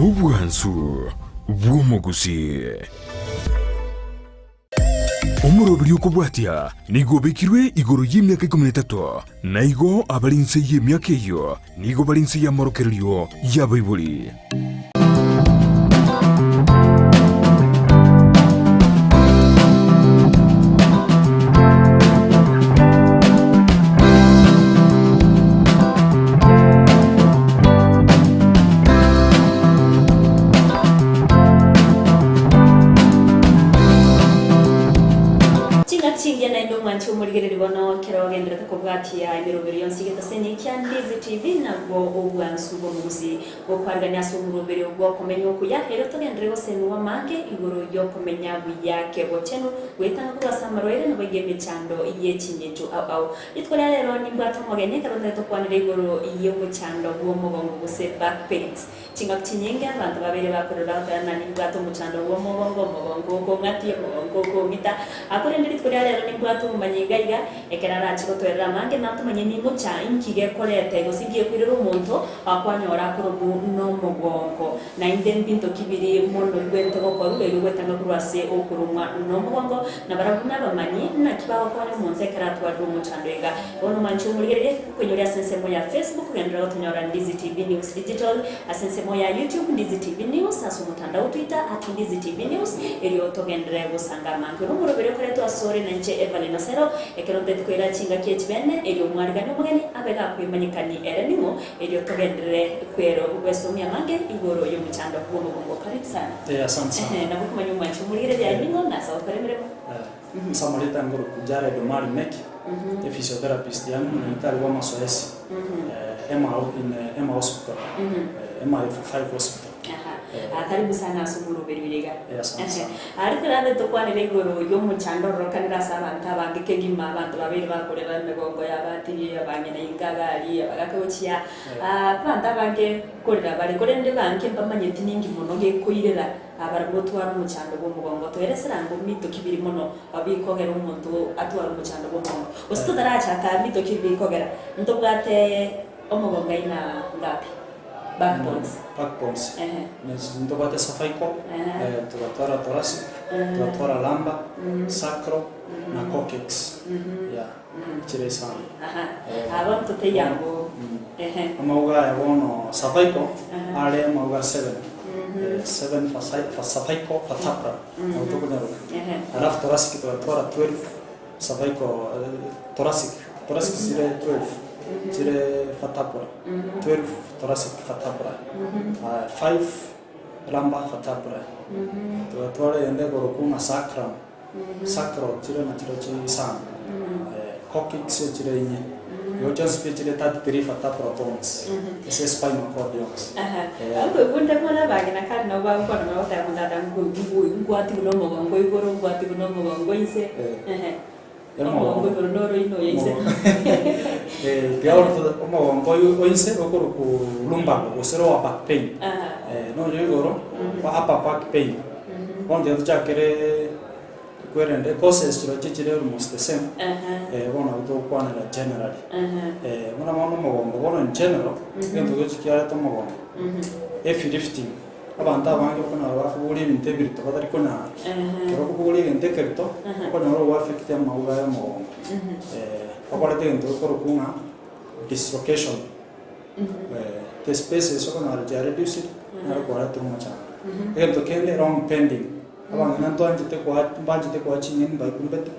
Obwansu bw'omogusii. Omoroberi okobwatia nigo obekirwe igoro y'emiaka ikomi na etato, na igo abare inse y'emiaka eyio nigo bare inse y'amorokererio y'abaibori. Chingaki chingiya naende omwanche omorigereria bono ekero ogenderete kobwatia emeroberi yonsi egetaseni kia Ndizi TV nabwo obwansu bw'omogusi gokwarigania ase omoroberi bw'okomenya okuya erio togenderere gosemigwa amange igoro y'okomenya buya kebochenu goetanga korwa ase amarwaire naboigo emechando ye chingencho ao ao. Rituko ria rero nimbwate omogeni ekero ntagete tokwanere igoro y'omochando bw'omogongo gose back pains. Chingaki chinyinge abanto babeire bakorera bagoteba ng'a nimbwate omochando bw'omogongo, omogongo okong'atia, omogongo okong'ita. Korende rituko ria rero nimbwate omomanyi iga iga, ekero arache gotoerera amange natomanye nimocha inki gekorete gose inki gekoirera omonto kwanyora akorokwu nomogongo. Naende mbinto ki biri mono bibwenerete gokorwa erio gwetanga korwa ase okoromwa nomogongo, na barabwo nabamanyi naki bagokonya omonto ekero atwarire omochando iga. Bono mwanche omorigererie koinyore ase ensemo ya Facebook genderera gotonyora Ndizi TV News Digital, ase ensemo ya YouTube Ndizi TV News, ase omotandao Twitter at Ndizi TV News, erio togenderere gosanga amange. Nomoroberi okoretwa asore nainche Evelyn Osero, ekero nteti koira chingaki echi bene, erio omwarigani omogeni abe gakoimanyekani ere ning'o, Erio togenderere kwero gwesomia amange igoro y'omochando bw'omogongo. Karibu sana. Eh, asante sana. Ehe, nabo komanya omwanchi omorigereria aye ning'o na ase agokora emeremo. Eh, ase amarieta ngoroku Jared Omari Meki, a physiotherapist yaani omonyagetari bw'amasoesi, eh, Emma in Emma Hospital, eh, Emma Level 5 Hospital. Aha. Ah, karibu sana ase omoroberi oyo iga. Eh, asante sana. Aria torabe tokwanere igoro y'omochando ororokanire ase abanto abange kegima, abanto babeire bakorera emegongo y'abatiri, abang'ina inka iga aria, abagaka gochia aa, abanto abange nkorera bare, korende bange mbamanyeti ninki mono gekoirera barabwo gotwara omochando bw'omogongo. Toeresera ango mito ki biri mono bikogera omonto atware omochando bw'omogongo. Gose totarachaka mito ki bikogera, ntobwate omogongo aina ngapi? Backbones. Backbones. Ehe. Ntobwate cervical, Ehe. tugatwara thoracic, tugatwara lumbar, sacral, na coccyx. Yeah, chire isano. Aha. Eh. Aba ntoteiyango. Ehe. Amauga aya bono cervical Aha. are amauga seven. Seven for for cervical vertebra. Nabo tokonyaroka. Ehe. Alafu thoracic tugatwara 12 cervical thoracic, thoracic chire 12 chire vertebra. 12 thoracic vertebrae, 5 lumbar vertebrae, togatwara eyende ekorokwa ng'a sacrum, sacral chire nachiro chisano, coccyx echire inye, igo chionsi pi chire 33 vertebral bones ase spinal cord yonsi. Nkoigwa bono abang'ina kare nabo bagokwana bagoteba ng'a tata ngwatigwe na omogongo igoro, ngwatigwe na omogongo inse. Omogongo igoro noro inwe oyo inse. Tiga omogongo oyo o inse okorokwa lumbago gose lower back pain, noyo igoro upper back pain. Bono tiga tochakere kwerende causes chirochio chire almost the same, bono nabo togokwanera generally. Buna bono omogongo bono in general, egento gechi kiareta omogongo, heavy lifting. Abanto abange okonyora bakoboria ebinto ebirito batari konyara. Ekero okoboria egento ekerito, okonyora ogoaffect amauga aya omogongo. Okoreta egento gekorokwa ng'a dislocation. The spaces okonyora chia reduced, naro koretire omochando. Egento kende wrong bending, abang'ina ntwanchete koa mbanchete koa ching'eni mbaikumbete,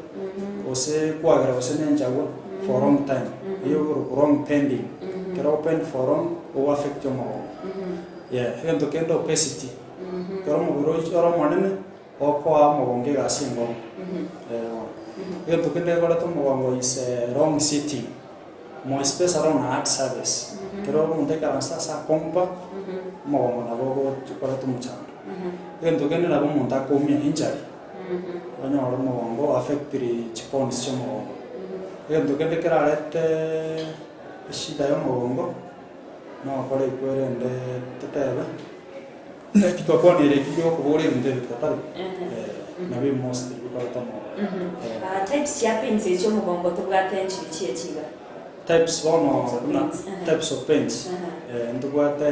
gose kwagera gose na enchagwa for long time, eywo ekorokwa wrong bending. Ekero okobend for long, ogoaffect omogongo. Yeah, egento kende obesity, ekero omobere oichire ore omonene, okoa omogongo egasi enkong'u, eh bono. Egento kende gekoreta omogongo is wrong sitting, more especially on a hard surface. Ekero omonto aikaransete ase akong'u pa, omogongo nabo ogochi koreta omochando. Egento kende nabo omonto akoumia injury, onyore omogongo oaffectiri chibones chia omogongo. Egento kende kerarete eshida ya omogongo. Nogokora ekwerende totebe, naki twakwanire eki giokobora ebinto ebi totari, nabio most bikoreta omoyo. Ah, types chia pains echi omogongo tobwate nchiri chie chiga? Types bono Types of buna pains, aha. types of pains, Aha. ntobwate.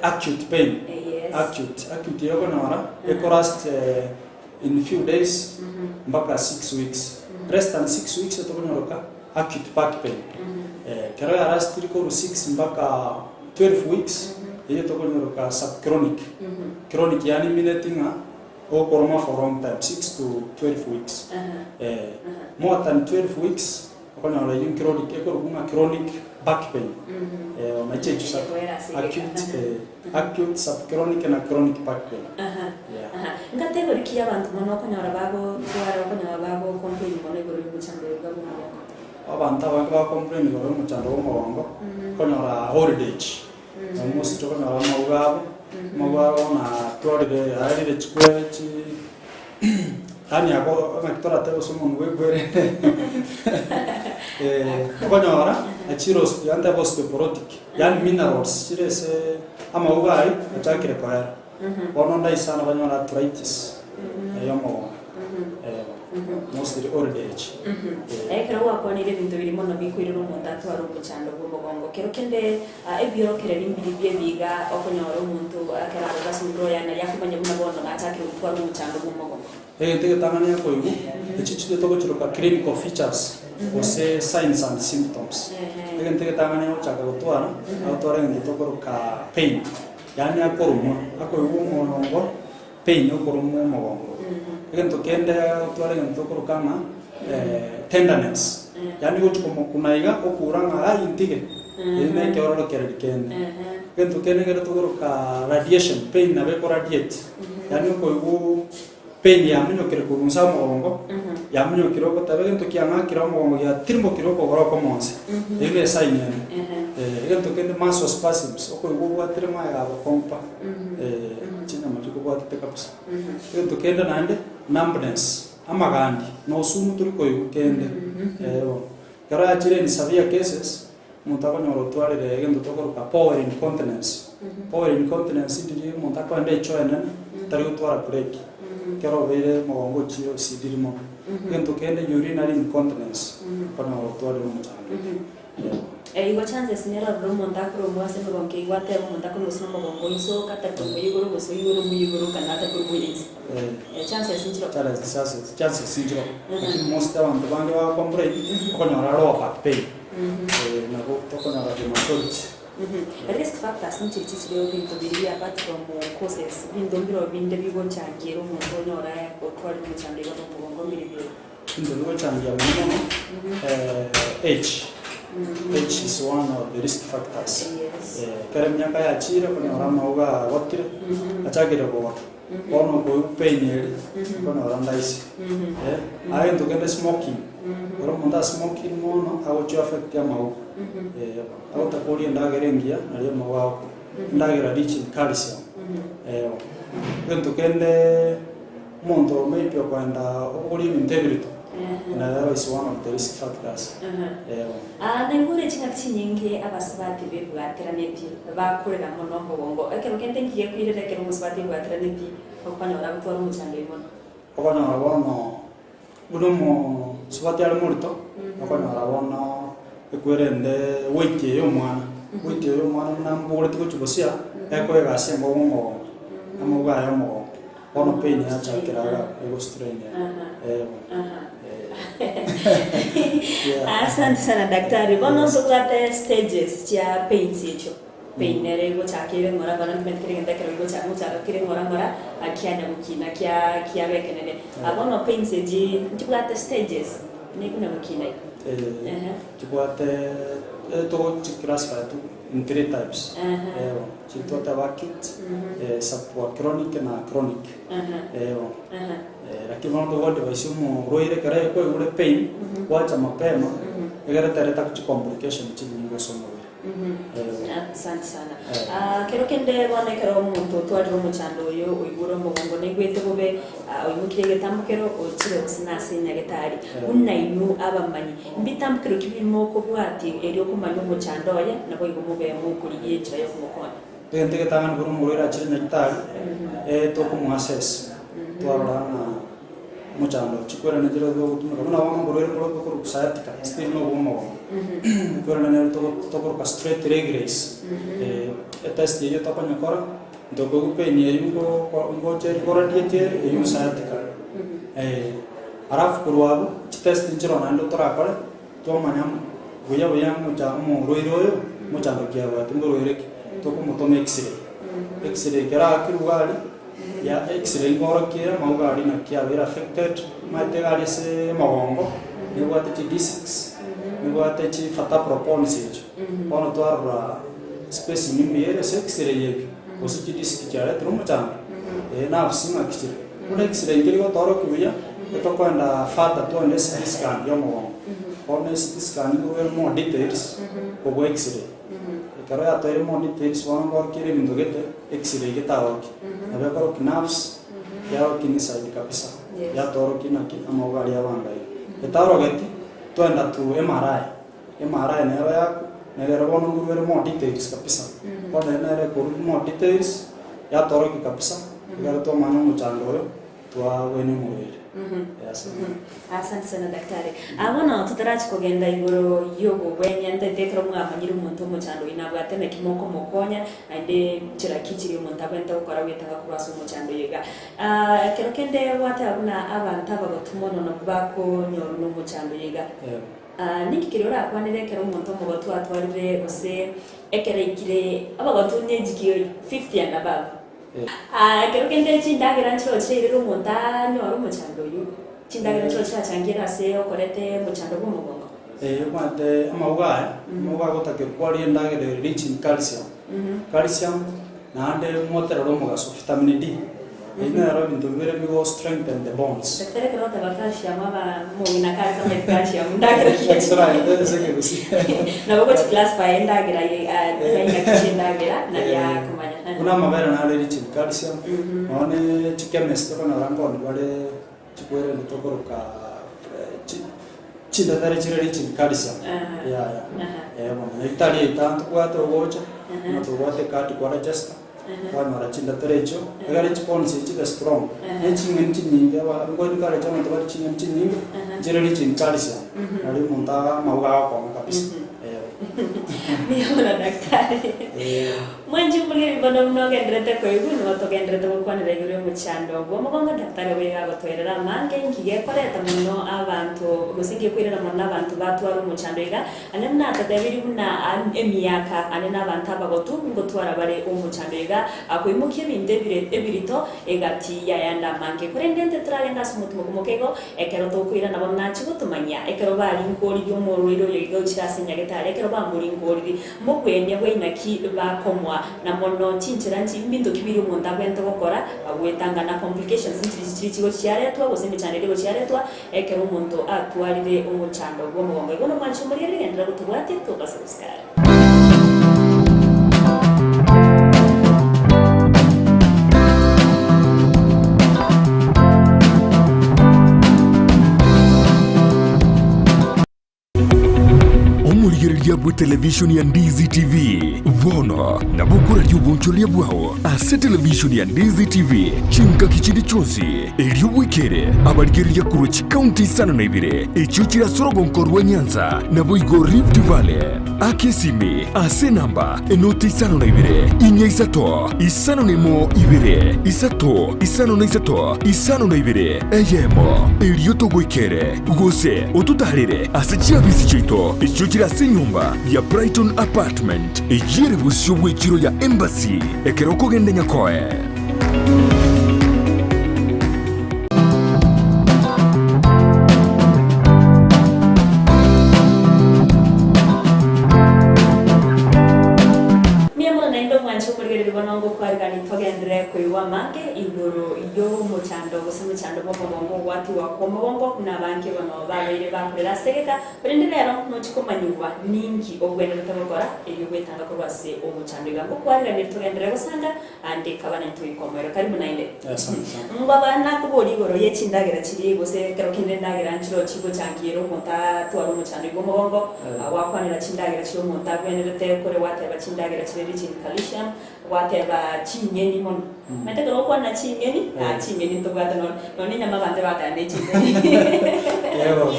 Acute pain, Yes. acute, acute eye okonyora ekolast in few days mpaka 6 weeks. Less than 6 weeks etokonyoroka acute back pain. Ekero yarastire korwa 6 mpaka 12 weeks, eyio tokonyoroka subchronic. Chronic yaani emineti ng'a okoroma for long time, 6 to 12 weeks. More than 12 weeks, okonyora eyio chronic, ekorokwa ng'a chronic back pain. Nachi echio sub, acute, acute, subchronic na chronic back pain. Yeah. Nkategori ki abanto mono okonyora bagotwara okonyora bagocomplain mono igoro y'omochando oyo iga bw'omogongo? Abanto abange bagocomplain igoro y'omochando bw'omogongo, okonyora old age, almost okonyora amauga abo, amauga abo bono atwarire aerire chikwere chi yaani ako naki toratebe gose omonwe bwekwerende okonyora achire yanteba osteoporotic, yaani minerals chire ase amauga aywo achakire koera. Bono ndaisana banyore arthritis y'omogongo, mostly old age. Ekero gwakwanire ebinto biria mono bikoirera omonto atware omochando bw'omogongo, kero kende ebiorokererio mbiri bi'ebiga okonyora omonto ekero arure ase omobere oye naria akomanya buna bono nachakire gotwara omochando bw'omogongo. Egento egetang'ani akoigwa, echio chire togochiroka clinical features gose signs and symptoms. Egento egetang'ani agochaka gotwara, agotwara egento tokoroka pain. Yaani akorumwa, akoigwa omogongo, pain okorumwa omogongo. Egento kende agotwara egento tokoroka ng'a tenderness, yaani gochia komokuna iga okura ng'a ai ntige, eri na ekeororokereri kende. Egento kende ekere tokoroka radiation, pain nabo ekoradiate, yaani okoigwa pain yaminyokire korwa inse omogongo, yaminyokire ogoteba egento kiang'akire omogongo giatirimokire okogoro okomo inse, eyio na esign ende. Egento kende muscle spasms, okoigwa obwatire magega abakong'u pa, chinyama chikobwatete kabisa. Egento kende naende, numbness, amagandi, nosumu tori koigwa kende, bono. Ekero yachire in severe cases, omonto akonyora otwarire egento tokoroka bowel incontinence. Bowel incontinence ndiria omonto akoenda echoo enene, tari gotwara break, ekero obeire omogongo ochire osidiri mono. Egento kende urinary incontinence, okonyora otwarire omochando. Yeah. Igo chances nere ororo omonto akoromwa ase emegongo eywo atebe omonto akorwa gose nomogongo inse oka atakorwa igoro gose oigoro omuya igoro kana atakorwa inse. Chances nchiroo. Challenges chances chances nchiroo. Lakini most abanto bange bagocomplain, okonyora lower back pain. Nabo tokonyora the majority. Risk factors nchichi chire ebinto biria apart from causes, ebinto mbiroo binde bigochangiera omonto onyore otwarire omochando iga bwa omogongo mbiri bire. Ebinto bigochangia mono mono, age, age is one of the risk factors. Ekero emiaka yachire okonyora amauga agotire, achakire kogota, bono okoigwa pain eria, okonyora ndaisi. Aye egento kende smoking, ekero omonto asmokire mono, agochia oaffect amauga, agotaka orie endagera engiya naria amauga agokwa, endagera rich in calcium. Egento kende. Omonto maybe okoenda obogorie ebinto ebirito, na ero is one of the risk factors. Eeh. Aa naigure chingaki chinyinge abasubati bebwateranetie bakorera mono omogongo. Ekero kende nki gekoirera ekero omosubati ebwateranetie okonyora agotwara omochando oyio mono? Okonyora bono buna omosubati are morito, okonyora bono ekwerende weight eye ya omwana, weight eye ya omwana buna ambogoretie gochia bosia, ekoa egasi engogo omogongo, amauga aye omogongo. Bono pain yachakera iga egostrain eh bono eh. Asante sana daktari. Bono ntobwate stages chia pains echio. Pain ere egochaka ere ng'ora ng'ora ntomanyete kera egento ekero gegochaka gochaka kere ng'ora ng'ora kianya gokina kia kiaba ekenene. Bono pains echi nchibwate stages nekonya gokina iga. Eh, chibwate togochi classify in three types. Chitwateba acute, subchronic na chronic. Lakini bono togoadvise omorwaire ekero akoigure pain, gwacha mapema, egere tereta chicomplication chinyinge ase omobere. Asante sana. Kero kende bono ekero omonto otwarire omochando oyo oigure omogongo naigwete bobe, oimokirie egetambokero ochire gose nase nyagetari, buna inwe abamanyi, Mbitambukero ki bimokobwatia erio komanya omochando oye, naboigo mobe mokorigia enchera y'okomokonya? Egento egetang'ani buna omorwaire achire nyagitari, tokomoassess, twarora ng'a Omochando chikwerana chire togotumeka buna bono oborwaire mboro tokorokwa sciatica still na obwa omogongo. Ekwerana nere togo tokoroka straight leg raise, etest eyio tokonyekora, ntokoigwa pain eyio nko ko ngocha ere koradiate ere eyio sciatica. Alafu korwa abwo, chitest nchiroo naende torakore, twamanya buya buya mocha omorwaire oyo, mochando ki abwate mborwaire ki, tokomotoma x-ray. X-ray ekero aakirwe iga aria. Ya x-ray nkorokia ere amauga aria naki abeire affected, omanyete iga aria ase omogongo, nebwate chi discs, nebwate chi vertebral bones echio. Bono twarora spacing mbuya ere ase x-ray eyio, gose chidisc chiaretire omochando, eh nerves ng'aki chire. Bono x-ray nkeri gotorokia buya, etokoenda further twende CT scan ya omogongo. Bono ecT scan nigo ere more details kobua x-ray. Ekero yatoeire more details bono nkorokia ere ebinto gete. X-ray getaroki, nabo ekorokia nerves, yarokia inside kabisa, Yes. yatorokia naki amauga aria abangaire. Etarogeti, twenda to MRI, MRI nero yaku, nere bono nkorwa ere more details kabisa. Bono ere nere ekorwa more details, yatorokia kabisa, ekero twamanya omochando oyo, Twagwenia omorwaire. Yes. Asante sana daktari. Ah, bono totarachi kogenda igoro y'obogwenia ntaete ekero mwamanyire omonto omochando oyo nabwate naki mokomokonya naende nchera ki chiria omonto abwenerete gokora goetanga korwa ase omochando oyo iga. Ah, ekero kende gwateba buna abanto abagotu mono nabwo bakonyorwa na omochando oyo iga. Eh. Ah, ninki keria orakwanere ekero omonto omogotu atwarire gose ekero aikire abagotu nenchiki 50 and above. Ekero kende chindagera nchiroo chiairire omonto anyore omochando oyio, chindagera nchiroo chiachangiere ase okoreta omochando bw'omogongo. Ee, omanyete amauga aya, amauga agotakerwa kwaria endagera ere rich in calcium, calcium naende moterere omogaso, vitamin D, eyio nero ebinto bibere bigo strengthen the bones. Daktari ekero ogoteba calcium aba omong'ina kare tamanyeti calcium ndagera ki Naki toragete ase ekegusii. Nabo ogochi classify endagera ye ng'aki chiendagera naria akomanya. Buna amabere nare rich in calcium, nonya ne chikemist okonyora nkoni bare chikwerende tokoroka chintetere chire rich in calcium, yaya. Eh bono nyagetari yaito ntobwate ogocha, buna tobwate ecard kwa register, twanyora chintetere echio, egere chibones echi chibe strong, ne ching'eni chinyinge aba nko encourage abanto barie ching'eni chinyinge, chire rich in calcium, nario omonto amauga agokong'a kabisa, eh. Mbuya mono daktari. Mwanche omorweri bono buna ogendererete koigwa, nigo togendererete gokwanera igoro y'omochando bw'omogongo. Daktari obo iga agotoerera amange, inki gekoreta mono abanto, gose inki gekoirera mono abanto batware omochando iga. Ane buna atotebirie buna emiaka ane nabanto abagotu ngotwara bare omochando iga, akoimokia ebinto ebire ebirito egati y'ayande amange. Korende intwe toragende ase omotumo moke igo, Ekero tokoirana bono nachie gotomanyia, ekero barinkoriri omorwaire oyo iga ochire ase nyagetari, ekero bamorinkoriri, mbogwenia bwa inaki bakomoa, na mono chinchera nchi mbinto ki biria omonto abwenerete gokora gwetanga na complications nchiri chichiri chigochi chiaretwa gose emechando eria egochi yaretwa ekero omonto atwarire omochando bw'omogongo. Igo nomwanche omorigereria genderera gotobwatia tobasubscribe. Omorigereria bwe televishoni ya Ndizi TV bono nabo okoraria obonchoreria bwao ase televishoni ya Ndizi TV chingaki chinde chionsi, erio bwekere abarigereria korwa chikaunti isano na ibere echio chire ase orogonko rwa Nyanza naboigo Rift Valley. Aka esimi ase enamba enoti isano na ibere, inya isato, isano na emo ibere, isato, isano na isato, isano na ibere, eyemo, erio togoikere, gose ototaarere ase chiabisi chiaito echio chire ase enyomba ya Brighton Apartment, eyio ere bosio bw'echiro ya Embassy, ekero okogenda Nyakoe. Mbuya mono naende omwanche omorigereria bono ngokwarigani togenderere koigwa amange igoro y'omochando gose omochando bw'omogongo ogwatigwa kw'omogongo buna abange bono babeire bakorera ase egeka korende rero nochi komanyigwa ninki obwenerete gokora erio gwetanga korwa ase omochando iga ngokwarigani togenderere gosanga Ande ekaba nentwe ikomoera. Karibu naende. Asante sana. Mbaba nakoboria igoro ye chindagera chiria gose ekero kende endagera nchiroo chigochangiera omonto atware omochando iga omogongo, Eh. gwakwanera chindagera chiria omonto abwenerete kore gwateba chindagera chire rich in calcium. Gwateba ching'eni mono. Omanyete ekero ogokwana ching'eni, ah ching'eni ntobwate nonye nonye enyama abanto ebateba ne ching'eni. Yebo.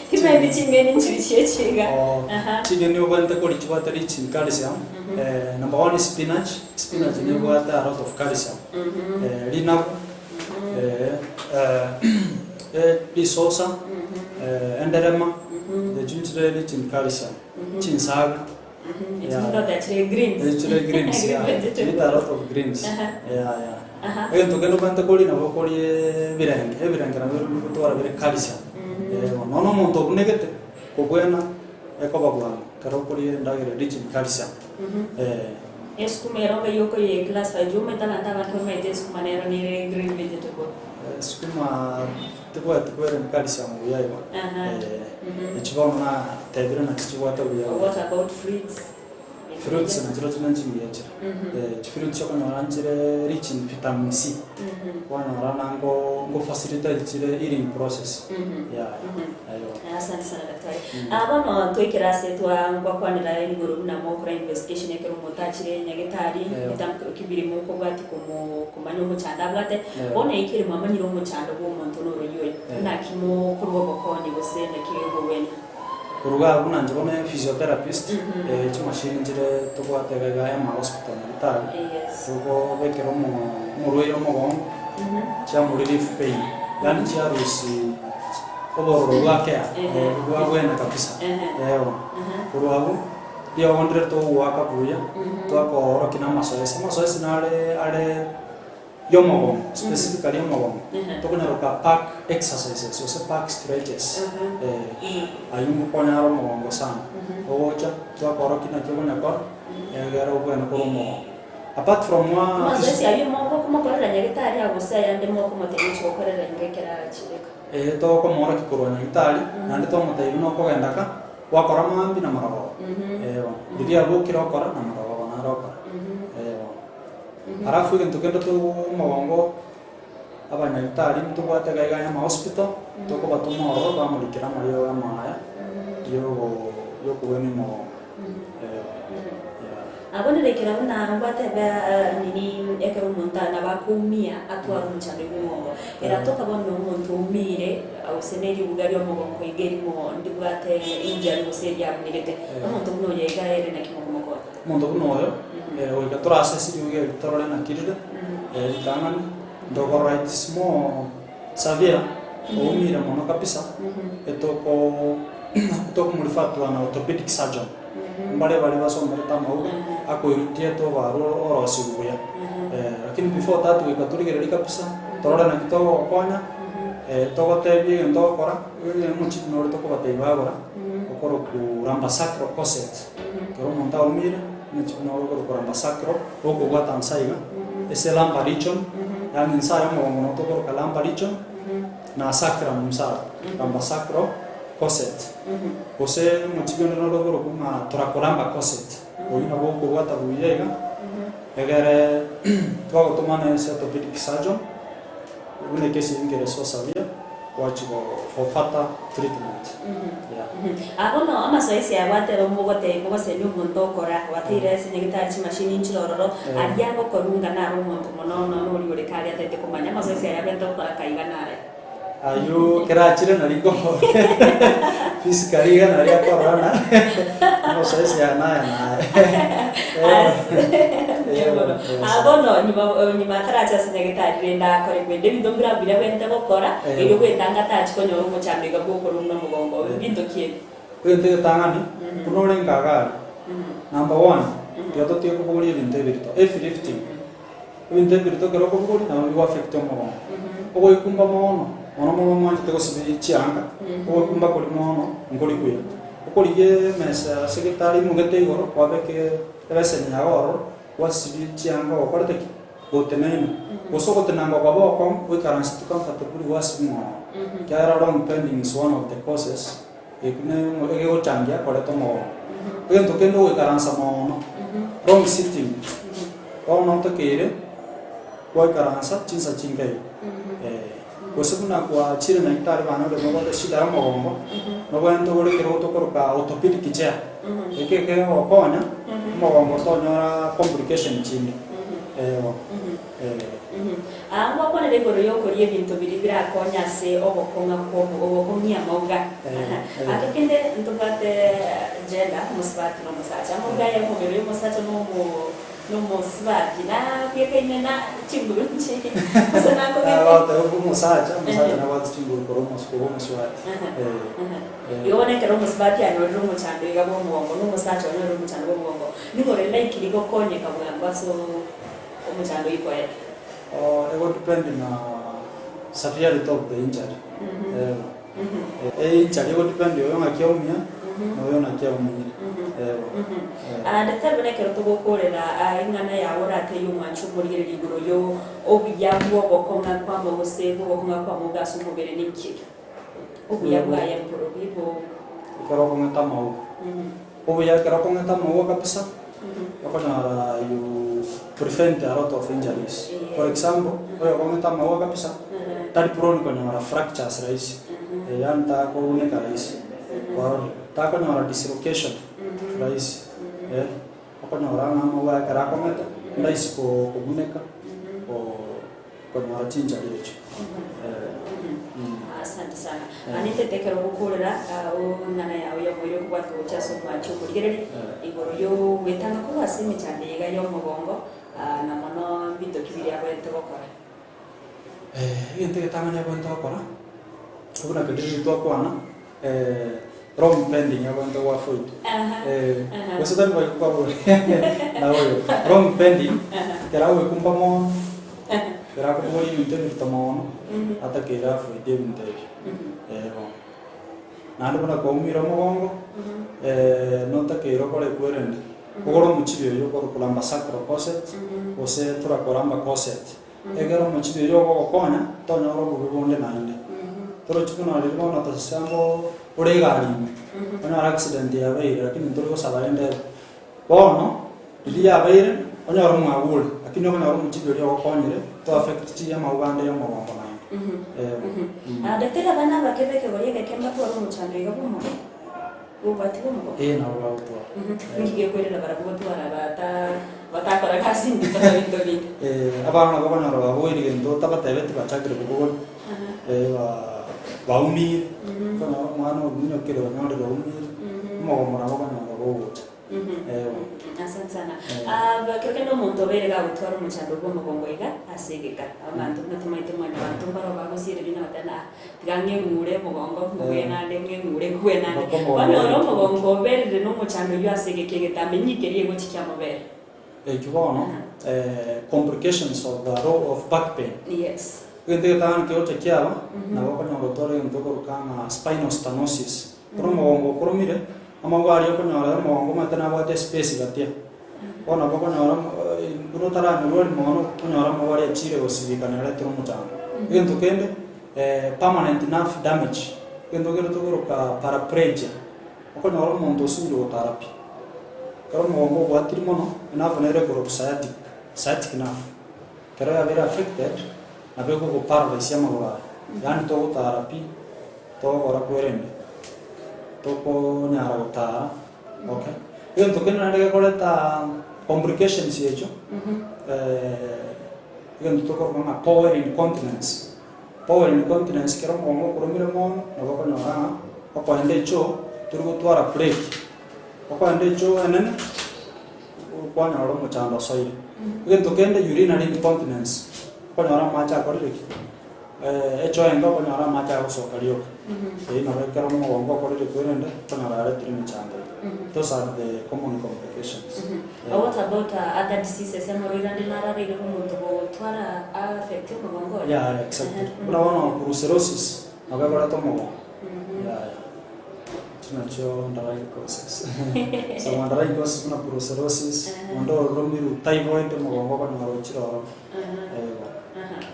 Timaeti ching'eni nchiri chie chiga. Oh, Aha. ching'eni obwenerete koria chibwate rich in calcium. Eh, number one spinach, spinach nebwate a lot of calcium. Eh, rinagu, eh, eh, eh, risosa, eh, enderema, echio nchire rich in calcium. Chinsaga. Echio chire greens. Echio chire greens, yeah. Green vegetable. Eat a lot of greens. Aha. Yeah, yeah. Aha. Egento kende obwenerete koria nabo okorie ebirenge, ebirenge nabio bigotwara bire calcium. Eh, nonya omonto obunegete, kobwena ekoba bwango ekero okoria endagera rich in calcium. Eh. Esukuma ero ngai okoye classify juu omanyete abanto abange bamaete esukuma nero nere green vegetable. Esukuma tebwati kwere ni calcium buya igo. Aha. Eh, Mhm. echi bono natebire nachi chibwate buya buya. What about fruits? Fruits nachirochio nechingiya chire. Mhm. Eh, chifruits okonyora nchire rich in vitamin C. Mhm. Kwanyora nango ngo facilitate chire healing process. Mhm. Yeah. Mhm. Ayo. Asante sana daktari. Ah, bono twaikera ase twa ngwakwanera igoro buna mokora investigation ekero omonto achire nyagetari Eyo. ebitamkero kibiri mokobwati komo komanya omochando abwate Eyo. bono ekere mwamanyire omochando bwa omonto noroyio oyo Eyo. naki mokorwa obokonyi gose naki obobweni Korwa iga abwo buna inche bono physiotherapist, Mhm. eh, chimashini nchire tobwate iga iga Emma Hospital Nyagetari, Yes. tokobekera omo omorwaire omogongo, Mhm. chiamu relief pain, yaani chiarusia obororo bwakea, Ehe. eh, bwabwena kabisa, Ehe. eeh. Aha. Korwa abwo, riogo ndire togoaka buya, Mhm. twakoorokia na amasoesi, amasoesi nare are yomogongo, specifically omogongo, Ehe. tokonyaroka back exercises gose back stretches, Aha. eh, Mhm. aywo ngokonya are omogongo sana. Mhm. Ogocha, twakorokia naki okonyakora, egere obwene korwa omogongo. Apart from wa Amazoezi ayio mogokomokorera nyagetari agose ayande mokomotebia ochi gokorera inga ekero arachireka. Ee, tokomorokia korwa nyagetari, naende twamotebia buna okogenda ka, gwakora maambia na marogoba. Ee bono, riria abokire okora na marogoba naro okora. Ee bono. Alafu egento kende togo omogongo, abanyagitari ntobwate iga iga Hema Hospital, tokobatoma ororo bamorikera amariogo amaya, yogo yokogwenia omogongo. Ee yeah. Abwo nerekera buna ngwateba nini ekero omonto nabo akoumia atware omochando bw'omongo. Eratoka bono omonto oumire gose ne ribuga ri'omogongo iga erimo ndibwate injury gose eriabunegete. Omonto buna oyo iga ere naki mokomokonya? Omonto buna oyo, goika torase ase ribuga eri torore naki rire, ritang'ani, ntokorora it's more severe, oumire mono kabisa, etoko etokomorifer to an orthopedic surgeon. Mbare baria basomerete amauga, akoirutia etobarwa orosiwu buya. Lakini before that goika torigererie kabisa, torore naki togogokonya, togotebie egento ogokora, omochibi nore tokobatebia bagora, okorokwa lumbosacral corset. Ekero omonto aumire, omochibi noro okorokwa lumbosacral, okobwata nsa iga, ase lumbar region, yaani nsa ya omogongo nabo tokoroka lumbar region, na sacrum nsa abwo, lumbosacral corset. Gose omochibi onde noro okorokwa ng'a thoracolumbar corset, oyio nabo okobwata buya iga, egere twagotoma na ase orthopedic surgeon, buna ekesi eyio nkere so severe, gwachia for further treatment, yeah. Ah bono amasoesi aya gwateba mogote mogosemia omonto okora, gwateire ase nyagetari chimashini nchire ororo, aria agokorunga naro omonto mono nonya oria ore kare ataete komanya amasoesi aya abete gokora kaiga nare. Ayio kerachire nari ko physically iga nari akorora amasoesi aya naya naya. Ah bono nyuma nyuma ataracha ase nyagetari rende akore kwende ebinto mbira biria abwenerete gokora erio gwetanga tachi konyora omochando iga bwa okorumna omogongo oyo mbinto ki ebi? Egento egetang'ani, buna ore ngagari, number one, tiga totige kobogoria ebinto ebirito, heavy lifting. Ebinto ebirito ekero okobogoria nabo bigo affect omogongo. Ogoikumba mono, mono mono mwanchete gosibia chianga, ogoikumba koria mono nkori kuya. Okorigia emesa ase egetari imogete igoro kwabeka ebeseni yago ororo, gwasibia chianga ogokorete ki? Goteneine. Gose ogotenanga kwaba okong'u oikaranse tu comfortably gwasibia mono. Ekiagera long bending is one of the causes ekio ne egegochangia koreta omogongo. Egento kende ogoikaransa mono, long sitting, bono otakeire gwaikaransa chinsa chinke igo. Gose buna gwachire nyagetari banyore nobwate eshida ya omogongo, nobwenerete ogore ekerogo tokoroka orthopedic chair, eke kegogokonya omogongo tonyora complication chinde, eeh. Aa ngwakwanera igoro y'okoria ebinto biria birakonye ase obokong'a kw'omo obokong'ia amauga. Ake kende ntobwate gender, omosubati na omosacha. Amauga aya omobere oyomosacha na omo na omosubati nabiekaine na chinguru nchi gose nakong'ete. Bagoteba omosacha, omosacha nabwate chinguru korwa omosu korwa omosubati. Igo bono ekero omosubati anyorire omochando iga bw'omogongo na omosacha onyorire omochando bw'omogongo, nigo ore likely gokonyeka bwango ase omochando oyio koera. Ego depend na severity of the injury. Eh, injury ego depend oyo ng'aki aumia na oyo naki aumiire. Eeh. Ah, Daktari buna ekero togokorera ah, ing'ana yao oratebie omwanchi omorigereria igoro yo obuya bw'ogokong'a kwamo gose bw'ogokong'a kwamo iga ase omobere ninki ekio? Obuya bwaye mborobi bo. Ekero okong'eta amauga. Obuya ekero okong'eta amauga kabisa, okonyora you prevent a lot of injuries. For example, oyo okong'eta amauga kabisa, tari prone konyora fractures rahisi, yaani takouneka rahisi, kwarorire. Takonyora dislocation rahisi, eh, okonyora ng'a amauga aye ekero akong'ete, ndahisi ko- kobuneka, ko. Konyora chinchari echio. Asante sana. Nintete ekero ogokorera eng'ana yao y'omoerio okobwata gocha ase omwancho omorigereria igoro y'ogwetanga korwa ase emechando eye iga y'omogongo na mono mbinto ki biria abwenerete gokora? Egento egetang'ani abwenerete gokora, buna keria riria twakwana, wrong bending abwenerete go avoid. Gose tari bo kwabori nabo oyo. Wrong bending, ekero agoekumba mono, ekero akobogoria ebinto ebirito mono, atakeire avoid ebinto ebio. Bono. Naende buna kwaumire omogongo, notakeire okore ekwerende, ogore omochibi oyio okorokwa lumbar sacral corset, gose thoracolumbar corset. Ekero omochibi oyio ogogokonya, tonyora obobe bonde naende. Torochi buna riria bono tosasambo ore egari ime, onyore accident yabeire lakini ntori gosaba rende ebe. Bono, riria yabeire, onyore omwagure, lakini okonyora omochibi oria ogokonyire, to affect chi amauga ande ya omogongo naende. Eh, mm. Ah, daktari abana abake b'ekegori egeke mbatware omochando iga bw'omogongo? Bw'obwati bw'omogongo? Ee, nabo bagotwara. Ninki gekwerera barabwo gotwara bata batakora gasi ndito na binto binde? Abana nabo okonyora babogoirie gento otabatebeti bachakire kobogoria, ba baumire, okonyora omwana ominyokire onyorire oumire, omogongo nabo okonyora gogocha. Asante sana. Ah, kero kende omonto obeire gagotwara omochando bw'omogongo iga ase egeka, abanto buna tomaete mwanyabanto mbaro bagosiereria na goteba ah Tiga ng'eng'ure omogongo, ng'we naende, ng'eng'ure, ng'we naende. Onyore omogongo oberire nomochando oyio ase egeka egetambe, nyikerie egochi kiamobere. Ekio bono, complications of the row of back pain. Yes. Egento egetang'ani kegocha kiaba, nabo okonyora otware egento okoroka ng'a spinal stenosis. Ekero omogongo okoromire, amauga aria okonyora ere omogongo omanyete nabwate espace gatia. Bono nabo okonyora buna otaranyorwa mono, okonyora amauga aria achire gosibika naretire omochando. Egento kende. Permanent nerve damage, egento kende tokoroka paraplegia, okonyora omonto osinyire gotara pi. Ekero omogongo obwatire mono, enerve nere ekorokwa sciatic, sciatic nerve. Ekero yabeire affected, nabo ekogo paralyse amagoro aya, yaani togotara pi, togokora kwerende, tokonyara gotara, okay. Egento kende naende gekoreta complications echio, egento tokoroka ng'a bowel incontinence. Bowel incontinence ekero omogongo okoromire mono, nabo okonyora ng'a okoenda echoo tori gotwara break, okoenda echoo enene, kwanyora omochando osoire. Egento kende urinary incontinence, okonyora amache akorire ki? Echoo enke okonyora amache agosoka rioka, eyio nabo ekero omogongo okorire kwerende, okonyora yaretire emechando eye. Those are the common complications. What about other diseases, amarwaire ande narareire omonto gotwara affect omogongo oye? Yeah, yeah, exactly. Buna bono brucellosis nabo ekoreta omogongo. Yeah, yeah. Echio nachio underlying causes. So underlying causes buna brucellosis, onde oromirwe typhoid omogongo okonyora ochire ororo. Ego.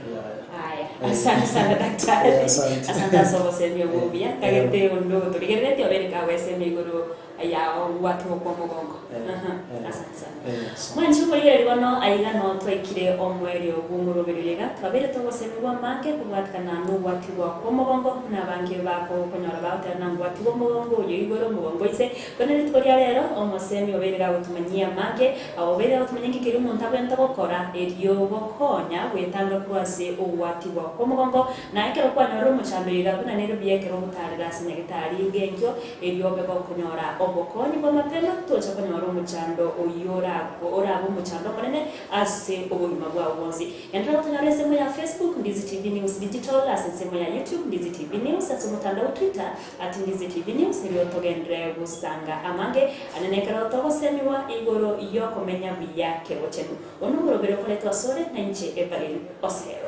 Yeah, yeah. Aya, asante sana daktari. Eh, asante. Asante ase obosemia obwo obuya. Ntagete onde otorigereretie obeire kagwesemia igoro. Ya ogwatigwa kwa omogongo. Eh, Aha, eh, asante sana. eh, so. Mwanchi omorigereria bono aiga no twaikire omoerio bw'omoroberio oyo iga, twabeire togosemigwa amange kobwatikana nogwatigwa kw'omogongo, buna abange bakonyora bagoteba ng'a ngwatigwa omogongo oyo igoro, omogongo inse. Korende rituko ria rero, omosemi obeire gagotumanyia amange, obeire gagotumanyia nki keria omonto abwenerete gokora erio gokonya gwetanga korwa ase ogwatigwa kw'omogongo. Na ekero kwanyorire omochando oyo iga, buna nere buya ekero ogotarera ase nyagetari engencho Erio obe gokonyora obokonyi bwa mapema, tocha konyora omochando oyio orabe omochando omonene ase obogima bwao bwonsi. Enderera gotonyora ensemo ya Facebook, Ndizi TV News Digital, ase ensemo ya YouTube, Ndizi TV News, ase omotandao o Twitter, at Ndizi TV News, erio togenderere gosanga amange ane nekero togosemigwa igoro y'okomenya buya kebochenu. Bono omorobere okoretwa asore nainche Evelyn Osero.